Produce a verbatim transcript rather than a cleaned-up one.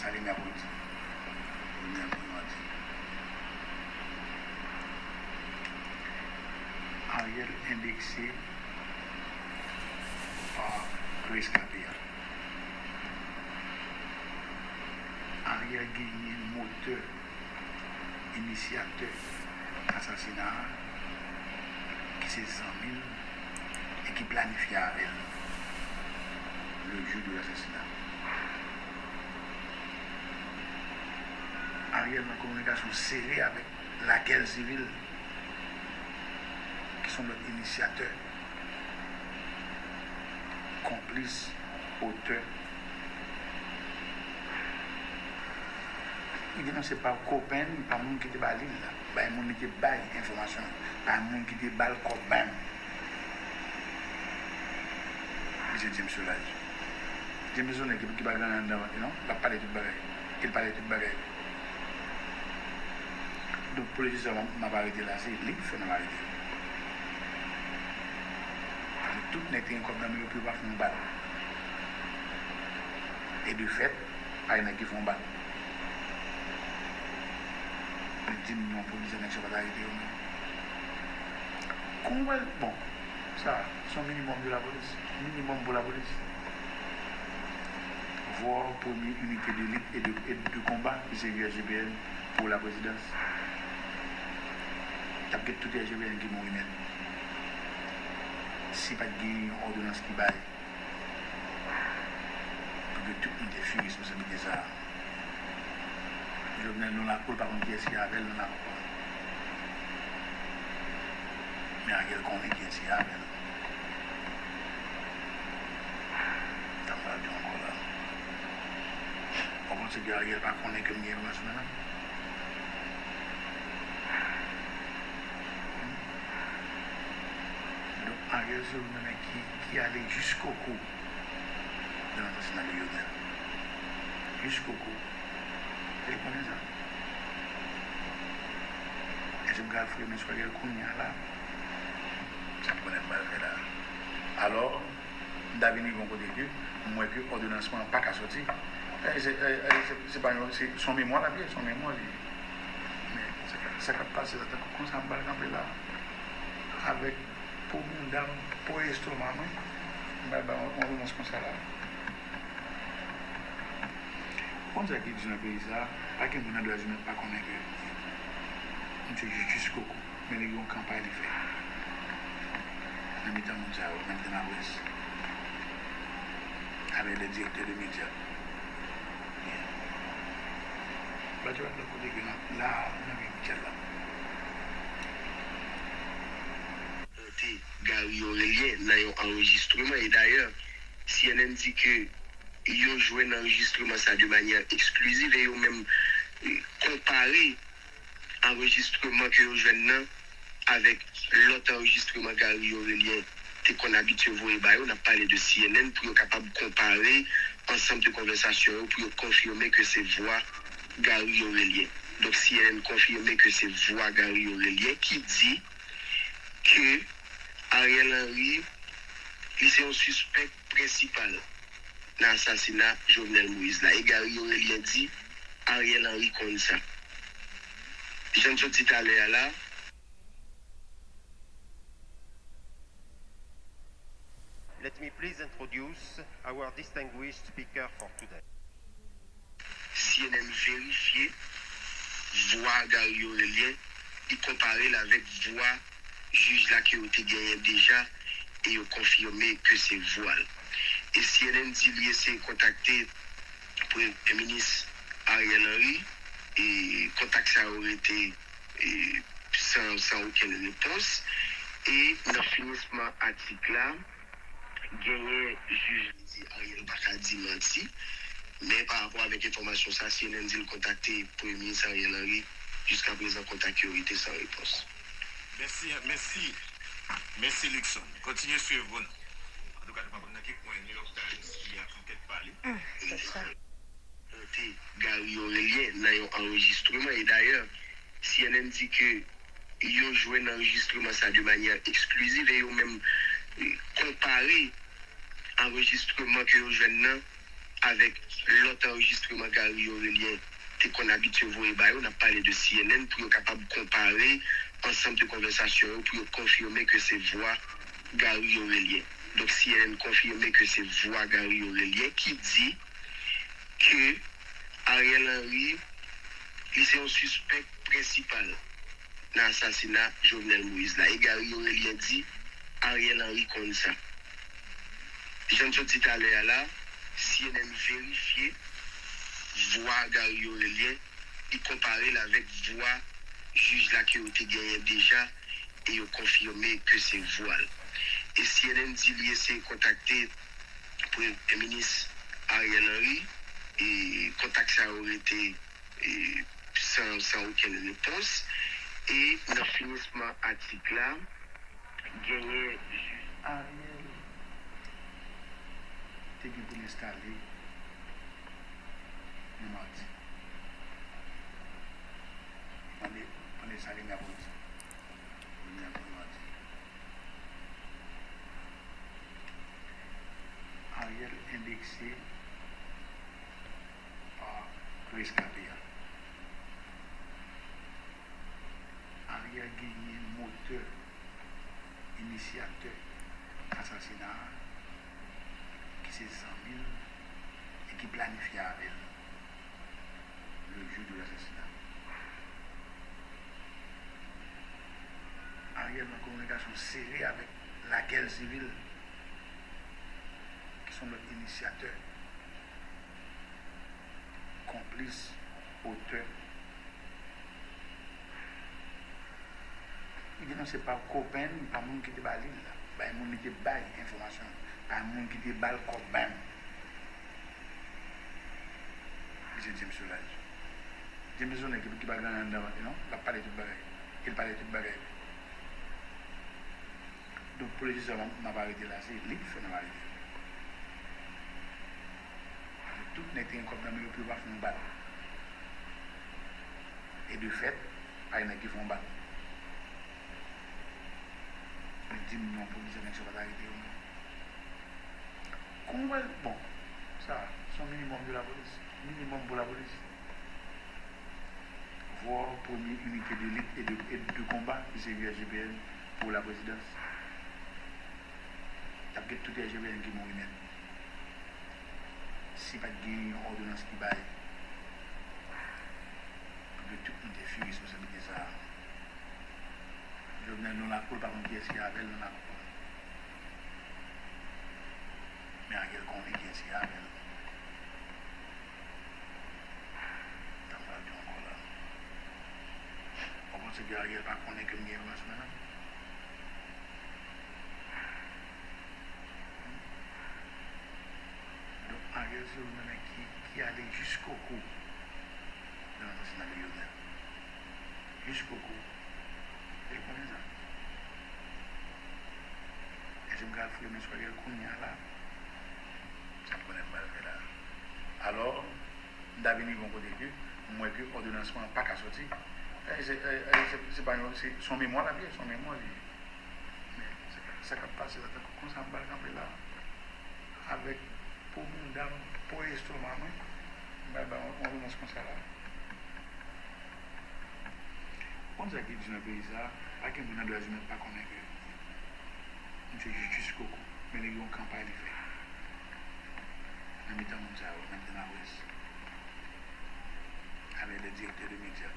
Ale mèkredi. Premye mèkredi. Ariel endekse pa reskape a. Ariel genyen motè, inisyatè asasina a, ki se zanmi l e ki planifye avè l le jour de l'assassinat. Ariel nan kominikasyon sere avèk Lakèl Sivil, ki se yon lòt inisyatè, konplis, otè. Li denonse pa kopen li, pa moun ki te ba li l la, bay moun li te bay enfòmasyon yo, bay moun ki te ba l kòb menm. Misye James Solages. James se yon nèg ki, ki pa gen anyen anndan vant li non, l ap pale tout bagay. E l pale tout bagay. Donk, pou le di sa, m ap arete la, se li k fè m arete. Paske tout nèg te gen kòb nan men yo pou yo pa fè yon bal. E de fèt, pa gen nèg ki fè yon bal. Li di m non, pou di sa, nèg sa pa t arete yo menm. Kon w wè l, bon, sa, se yon minimòm de lapolis. Minimòm pou lapolis. Vwa premye inite delit e de, e de konba ki se U S G P N pou laprezidans. T ap gen tout U S G P N ki mouri nèt. Si pa t gen yon òdonans ki bay pou ke tout moun te fini responsablite sa a. Jovenel nan lakou l pa konn kiyès ki avè l nan lakou a. Men Ariel konnen kiyès ki avè l. Sa m pral di ankò la. Ou panse ke Ariel pa konnen ke m gen enfòmasyon nan men m? Donk, Ariel se youn nan nèg ki, ki ale jiskobou nan asasina de Jovenel. Jiskobou. E li konnen sa. Èske m ka fouye men sou Ariel kounye a la? Sa m konnen m pral fè la. Alò, m ta vin rive yon kote ke m wè ke òdonans mwen an pa ka soti. E se, e, e se, se pa yon, se, se yon memwa l ap ye, se yon memwa li ye. Men, sa k ap, sa k ap pase la, tankou konsa, m pral kanpe la, avèk po bounda m, po estoma mwen, m pral bay yon, yon òdonans konsa la. Ou konn sa ki di nan peyi sa a, pa gen moun nan dwa imen k pa konnen ke misye jis koko. Men li gen yon kanpay li fè nan mitan moun sa yo, nan mitan laprès, avèk de direktè de medya. Byen. Bat yo al lòt kote ke nan, la, nan men Michel la. Monte Gary Orelien nan yon anrejistreman, e dayè, C N N di ke yo jwenn anrejistreman sa de manyè ekspliziv e yo menm, eh, konpare anrejistreman ke yo jwenn nan avèk lòt anrejistreman Gary Orelien te konn abitye voye ba yo, n ap pale de C N N, pou yo kapab konpare ansanm de konvèsasyon yo, pou yo konfime ke se vwa Gary Orelien. Donk, C N N konfime ke se vwa Gary Orelien ki di ke Ariel Henry, li se yon sispèk prensipal nan asasina Jovenel Moïse la. E Gary Orelien di Ariel Henry konn sa. Jan m sot di talè a la. Let me please introduce our distinguished speaker for today. C N N verifye vwa Gary Orelien, li konpare l avèk vwa jij la ke yo te genyen deja, e yo konfime ke se vwa l. E C N N di li eseye kontakte Premye Minis Ariel Henry, e kontak sa yo rete, e, san, san okenn repons. E nan finisman atik la, genyen jij li di Ariel pa ka di manti, men pa rapò avèk enfòmasyon sa, C N N di l kontakte Premye Minis Ariel Henry, jiskaprezan kontak yo rete san repons. Mèsi, mèsi, mèsi Luckson. Kontinye swiv pou nou. Antouka, nou pa konn nan ki kwen New York Times li ap fè kèk pale. Monte Gary Orelien nan yon anrejistreman, e dayè, C N N di ke yo jwenn anrejistreman sa de manyè ekspliziv e yo menm, eh, konpare anrejistreman ke yo jwenn nan avèk lòt anrejistreman Gary Aurelien te konn abitye voye ba yo, n ap pale de C N N, pou yo kapab konpare ansanm de konvèsasyon yo, pou yo konfime ke se vwa Gary Aurelien. Donk, C N N konfime ke se vwa Gary Aurelien ki di ke Ariel Henry, li se yon sispèk prensipal nan asasina Jovenel Moïse la. E Gary Aurelien di Ariel Henry konn sa. Jan n sot di talè a la, C N N verifye vwa Gary Aurelien, li konpare l avèk vwa jij la ke yo te genyen deja, e yo konfime ke se vwa l. E C N N di li eseye kontakte Premye Minis Ariel Henry, e kontak sa yo rete e, san, san okenn repons. E nan finisman atik la, genyen jij Ariel te gen pou l enstale nan madi. Mande, mande sa li gen pou l di. Li gen pou l di. Ariel endekse pa reskape a. Ariel genyen motè, inisyatè asasina a, ki se zanmi l e ki planifye avè l le jour de l'assassinat. Ariel nan kominikasyon sere avèk Lakèl Sivil, ki se yon lòt inisyatè, konplis, otè. Li denonse pa kokenn, pa moun ki te ba li l la, bay moun li te bay enfòmasyon, pa moun ki te ba l kòb menm. Li se James Solages. James se yon nèg ki, ki pa gen anyen anndan vant li non, l ap pale tout bagay. E l pale tout bagay. Donk, pou rezon sa, m, m ap arete la, se li ki fè n ap arete. Tout nèg te gen kòb nan men yo pou yo pa fè yon bal. E de fèt, pa gen nèg ki fè yon bal. Li di m non, polis nèg sa pa t arete yo menm. Kòman w pral, bon, sa, se yon minimòm de lapolis. Minimòm pou lapolis. Vwa premye inite delit e de, e de konba ki se U S G P N pou laprezidans. Y ap gen tout U S G P N ki mouri nèt. Si pa t gen yon òdonans ki bay, pou ke tout moun te fè responsablite sa a. Jovenel nan lakou l, pa konn kiyès ki avè l nan lakou l. Men Ariel konnen kiyès ki avè l. Sa m pral di w ankò la. Ou panse ke Ariel pa konnen ke m gen enfòmasyon nan men m? Donk, Ariel se youn nan nèg ki, ki ale jiskobou nan asasina de Jovenel. Jiskobou. E l konnen sa. Èske m ka al foule men sou Ariel kounye a la? Sa m konnen m pral fè la. Alò, m ta vin rive yon kote ke m wè ke òdonans mwen an pa ka soti. E se, e, e se, se pa yon, se, se yon memwa l ap ye, se yon memwa li ye. Men, sa, sa k ap pase la, tankou konsa m pral kanpe la, avèk po bounda m, po estoma mwen, m pral bay yon, yon òdonans konsa la. Ou konn sa ki di nan peyi sa a, pa gen moun nan dwa imen k pa konnen ke misye jis jiskobou, men li gen yon kanpay li fè. Nan mitan moun sa yo, nan mitan laprès, avèk lè direktè de medya.